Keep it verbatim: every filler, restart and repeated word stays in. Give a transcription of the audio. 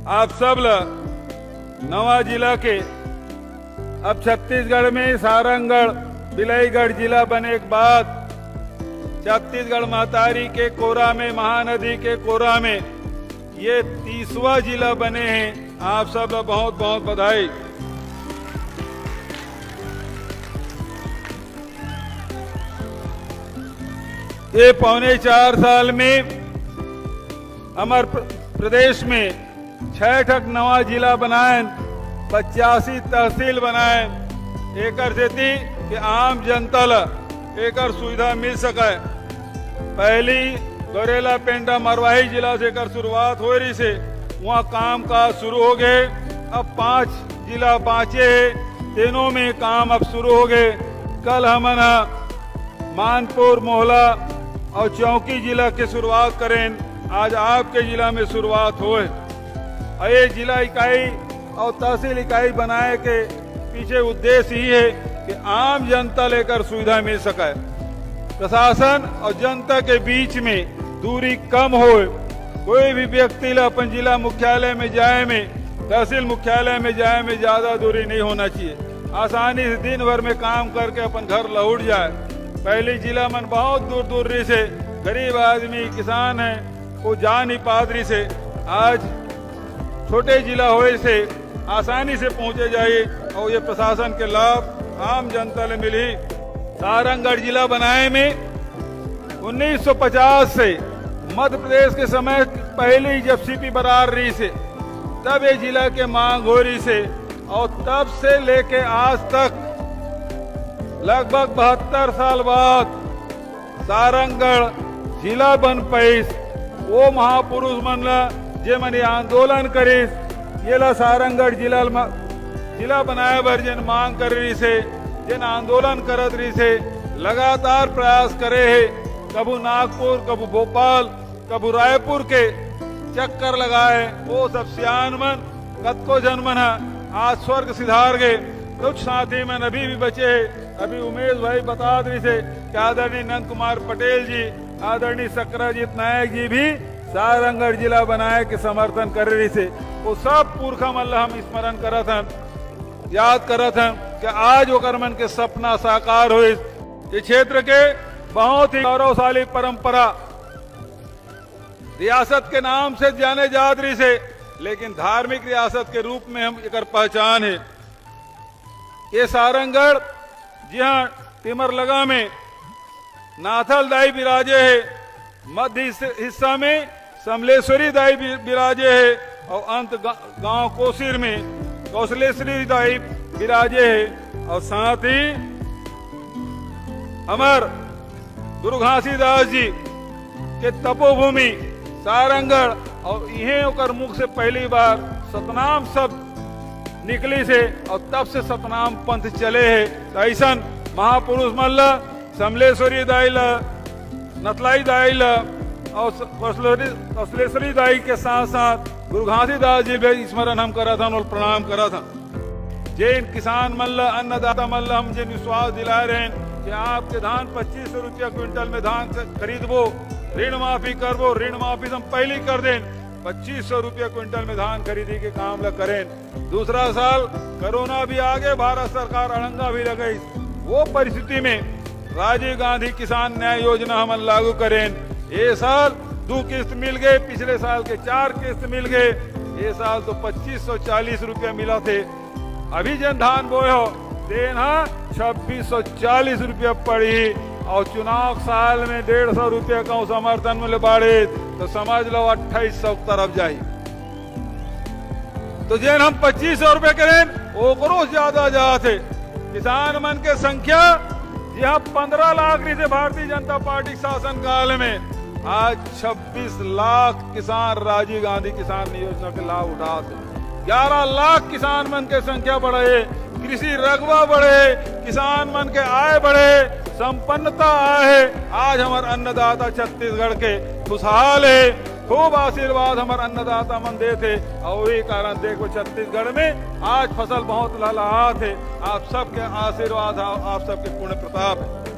आप सब ला नवा जिला के, अब छत्तीसगढ़ में सारंगढ़ बिलाईगढ़ जिला बने के बाद छत्तीसगढ़ महतारी के कोरा में, महानदी के कोरा में ये तीसवा जिला बने हैं। आप सब ला बहुत बहुत बधाई। ये पौने चार साल में हमर प्र-, प्रदेश में छह ठक नवा जिला बनाएन, पचासी तहसील बनाएन, एकर सेती कि आम जनता ला एकर सुविधा मिल सके। पहली गौरेला पेंड्रा मरवाही जिला से एकर शुरुआत होए रहिसे, वहाँ काम काज शुरू हो गए। अब पांच जिला बांचे हे, तेनों में काम अब शुरू हो गए। कल हमन ह मानपुर, मोहला और चौकी जिला के शुरुआत करेन। आज आपके जिला में शुरुआत होए। और ये जिला इकाई और तहसील इकाई बनाए के पीछे उद्देश्य ही है कि आम जनता ला एकर सुविधा मिल सके, प्रशासन और जनता के बीच में दूरी कम होए। कोई भी व्यक्ति ला अपन जिला मुख्यालय में जाए में, तहसील मुख्यालय में जाए में ज्यादा दूरी नहीं होना चाहिए। आसानी से दिन भर में काम करके अपन घर लौट जाए। पहली जिला मन बहुत दूर दूर रहिसे, गरीब आदमी, किसान है, वो जा नहीं पात रहिसे। आज छोटे जिला होए से आसानी से पहुंचे जाए और ये प्रशासन के लाभ आम जनता ले मिली। सारंगढ़ जिला बनाए में उन्नीस सौ पचास से, मध्य प्रदेश के समय पहले ही जब सीपी बरार रहिसे, तब ये जिला के मांग हो रहिसे और तब से लेके आज तक लगभग बहत्तर साल बाद सारंगढ़ जिला बन पाइस। वो महापुरुष मन ला, जे मन ये आंदोलन करिस, ये ला सारंगढ़ जिला ल-, जिला बनाए बर जेन मांग करे रहिसे, जेन आंदोलन करत रहिसे, लगातार प्रयास करे हे। कभू नागपुर, कभू भोपाल, कभू रायपुर के चक्कर लगाए। वो सब सियान मन, कतको जन मन ह आज स्वर्ग सिधार गए। कुछ साथी मन अभी भी बचे हे। अभी उमेश भाई बतात रहिसे कि आदरणीय नंद कुमार पटेल जी, आदरणीय सक्राजीत नायक जी भी सारंगढ़ जिला बनाए के समर्थन करे रहिसे। वो सब पुरखा मन ला हम स्मरण करत हन, याद करत हन कि आज ओकर मन के सपना साकार होइस। ये क्षेत्र के बहुत ही गौरवशाली परंपरा, रियासत के नाम से जाने जात रहिसे, लेकिन धार्मिक रियासत के रूप में हम एकर पहचान है। ये सारंगढ़, जिहाँ टिमरलगा में नाथल दाई बिराजे हे, मध्य हिस्स-, हिस्सा में समलेश्वरी दाई बि-, बिराजे हे और अंत गा-, गांव कोसिर में कौशलेश्वरी दाई बिराजे हे और साथ ही हमर गुरु घासीदास जी के तपोभूमि सारंगढ़ और इहें ओकर मुख से पहली बार सतनाम शब्द निकलिसे और तब से सतनाम पंथ चले हे। तो ऐसन महापुरुष मन ला, समलेश्वरी दाई ला, नथलाई दाई ला और स-, वसलेश्वरी, वसलेश्वरी दाई के साथ साथ गुरु घासीदास जी भी स्मरण हम करत हन और प्रणाम करत हन। जेन किसान मन ला, अन्नदाता मन ला हम जेन विश्वास दिलाए रहेन कि आपके धान पच्चीस सौ रुपया क्विंटल में धान ख-, खरीदबो, ऋण माफी करबो, ऋण माफी हम पहली कर देन, पच्चीस सौ रुपया क्विंटल में धान खरीदी के काम ला करेन। दूसरा साल कोरोना भी आगे, भारत सरकार अड़ंगा भी लगइस, वो परिस्थिति में राजीव गांधी किसान न्याय योजना हमन लागू करेन। ये साल दो किस्त मिल गए, पिछले साल के चार किस्त मिल गए, ये साल तो पच्चीस सौ चालीस रुपया मिला थे। अभी जेन धान बोए हो, तेन हा छब्बीस सौ चालीस रुपया पड़ी और चुनाव साल में डेढ़ सौ रुपया कहूँ समर्थन मूल्य बाढ़े, तो समझ लो अट्ठाईस सौ तरफ जाही। तो जेन हम पच्चीस सौ रुपया करेन, ओकरो ज्यादा जात हे। किसान मन के संख्या, यहाँ पंद्रह लाख रहिसे भारतीय जनता पार्टी के शासन काल में, आज छब्बीस लाख किसान राजीव गांधी किसान योजना के लाभ उठात हे। ग्यारह लाख किसान मन के संख्या बढ़े, कृषि रकबा बढ़े, किसान मन के आय बढ़े, संपन्नता आए हे। आज हमर अन्नदाता छत्तीसगढ़ के खुशहाल हे, खूब आशीर्वाद हमर अन्नदाता मन देत हे। और वही कारण देखो छत्तीसगढ़ में आज फसल बहुत लहलहात हे। आप सबके आशीर्वाद हे, आप सबके पुण्य प्रताप हे।